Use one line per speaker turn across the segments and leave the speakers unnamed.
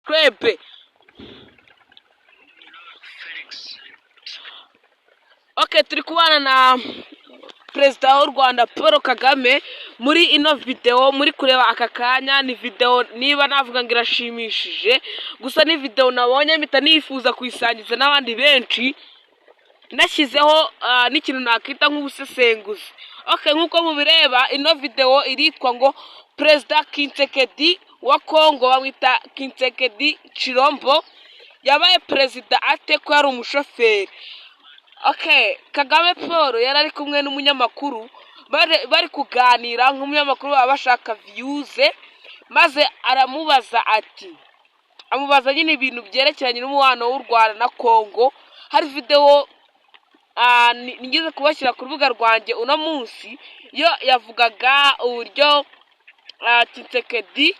Twebwe.
Felix.
Okay, turi kubana na Perezida w'u Rwanda Paul Kagame muri ino videwo muri kureba aka kanya. Ni videwo niba navuga ngo irashimishije gusa, ni videwo nabonye mpita nifuza kuyisangiza n'abandi benshi, nashyizeho n'ikintu nakita nk'ubusesenguzi. Okay, nk'uko mubireba, ino videwo iritwa ngo Perezida Tshisekedi wa Kongo, bamwita Tshisekedi Tshilombo, yabaye perezida ate ko yari umushoferi? Okay, Kagame Paul yari ari kumwe n'umunyamakuru, bari kuganira nk'umunyamakuru, baba bashaka views, maze aramubaza ati, amubaza nyine ibintu byerekeranye n'umubano w'u Rwanda na Kongo. Hari videwo nigeze kubashyira ku rubuga rwanjye uno munsi, yo yavugaga uburyo Tshisekedi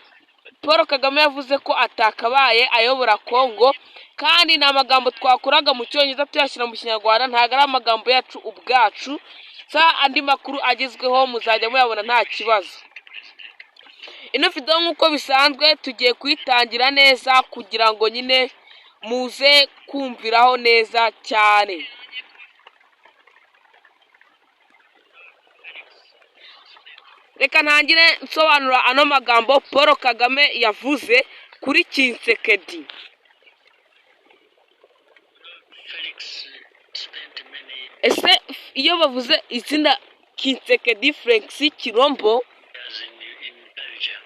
Paul Kagame yavuze ko atakabaye ayobora Kongo, kandi ni amagambo twakuraga mu Cyongereza tuyashyira mu Kinyarwanda, ntabwo ari amagambo yacu ubwacu. Sa andi makuru agezweho muzajya muyabona nta kibazo. Ino video nk'uko bisanzwe tugiye kuyitangira neza kugira ngo nyine muze kumviraho neza cyane. Reka ntangire nsobanura ano magambo Paul Kagame yavuze kuri Tshisekedi.
Felix spent many
Ese iyo bavuze izina Tshisekedi Felix Tshilombo,
years in Belgium.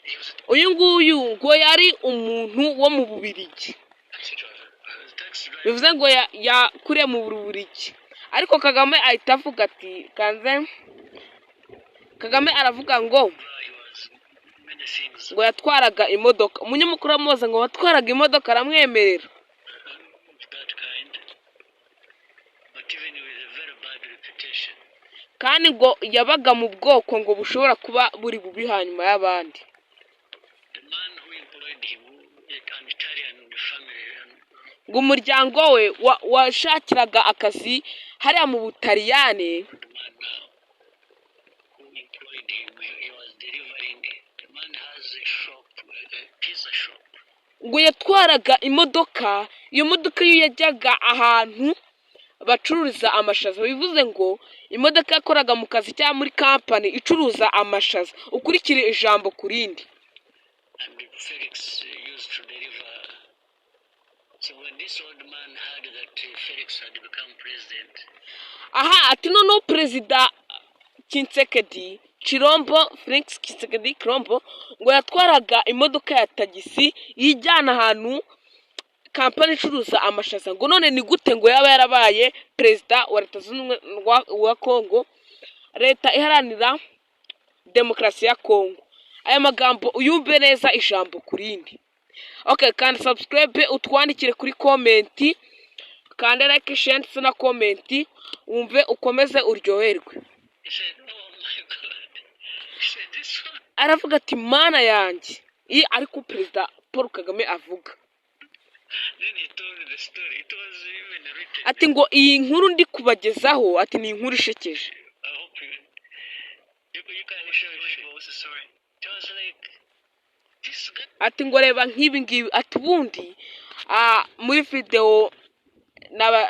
He was a
uyu nguyu ngo yari umuntu wo mu Bubiligi.
taxi driver. Taxi driver.
Bivuze ngo yakuriye mu Bubiligi, ariko Kagame ahita avuga ati kanze, Kagame aravuga ngo
He was many things.
ngo yatwaraga imodoka. Umunyamakuru aramubaza ngo watwaraga imodoka? Aramwemerera.
Of that kind, but even with a very bad reputation.
Kandi ngo yabaga mu bwoko ngo bushobora kuba buri bubi hanyuma y'abandi.
The man who employed him, an Italian family, and
Ngo umuryango we washakiraga akazi hariya mu Butaliyane.
the man now who employed him, he was delivering. The man has a shop, a pizza shop.
Ngo yatwaraga imodoka, iyo modoka iyo yajyaga ahantu bacururiza amashaza, bivuze ngo imodoka yakoraga mu kazi cyangwa muri kampani icuruza amashaza. Ukurikire ijambo ku rindi.
And Felix used to deliver. So when this old man heard that Felix had become president,
Aha ati noneho Perezida Tshisekedi Tshilombo, Felix Tshisekedi Tshilombo, ngo yatwaraga imodoka ya tagisi yijyana ahantu kampani icuruza amashaza, ngo none ni gute ngo yaba yarabaye perezida wa Leta Zunze Ubumwe wa Kongo, Leta Iharanira Demokarasi ya Kongo? Aya magambo uyumve neza ijambo ku rindi. Okay, kandi subscribe, utwandikire kuri comment, kanda like, share ndetse na comment, wumve ukomeze uryoherwe.
He said, "Oh my God." He said, "This one."
Aravuga ati "Mana yanjye", iyo ariko Perezida Paul Kagame avuga.
Then he told the story. It was even written.
Ati ngo iyi nkuru ndi kubagezaho, ati ni inkuru ishekeje.
I hope you can show it. What was the story? It was like this guy.
Ati ngo reba nk'ibi ngibi, ati ubundi muri videwo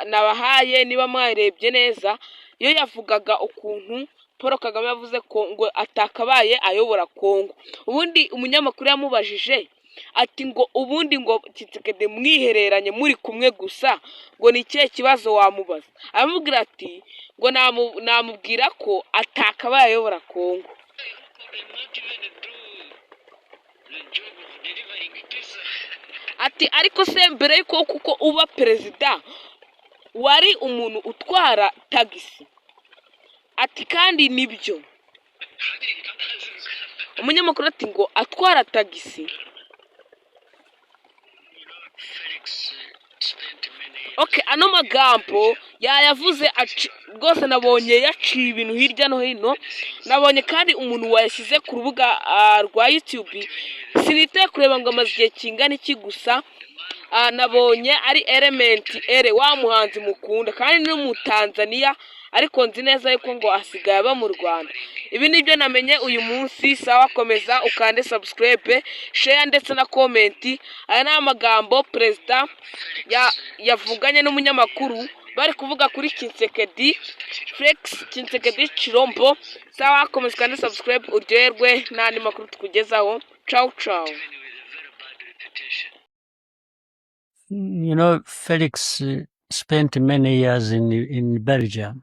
nabahaye, niba mwarebye neza, iyo yavugaga ukuntu Paul Kagame yavuze ko ngo atakabaye ayobora Kongo. Ubundi umunyamakuru yamubajije ati ngo ubundi ngo Tshisekedi mwihereranye muri kumwe gusa, ngo ni ikihe kibazo wamubaza? Aramubwira ati ngo namubwira ko atakabaye ayobora Kongo.
Who could not even do the job of delivering pizza.
Ati ariko se mbere y'uko kuko uba perezida wari umuntu utwara tagisi? Ati kandi nibyo. Umunyamakuru ati ngo atwara tagisi?
Felix spent many years.
Okay, ano magambo yayavuze rwose nabonye yaciye ibintu hirya no hino. Nabonye kandi umuntu wayashyize ku rubuga rwa YouTube, sinitaye kureba ngo amaze igihe kingana iki, gusa nabonye ari Element Eleeeh, wa muhanzi mukunda kandi ni umutanzaniya. Ariko nzi neza yuko ngo asigaye aba mu Rwanda. Ibi nibyo namenye uyu munsi. Sawa, komeza ukande subscribe, share ndetse na comment. Aya ni amagambo perezida yavuganye n'umunyamakuru, bari kuvuga kuri Tshisekedi, Felix Tshisekedi Tshilombo. Sawa, komeza ukande subscribe, uryoherwe n'andi makuru tukugezaho. Ciao ciao.
Even with a very bad reputation. Felix spent many years in Belgium.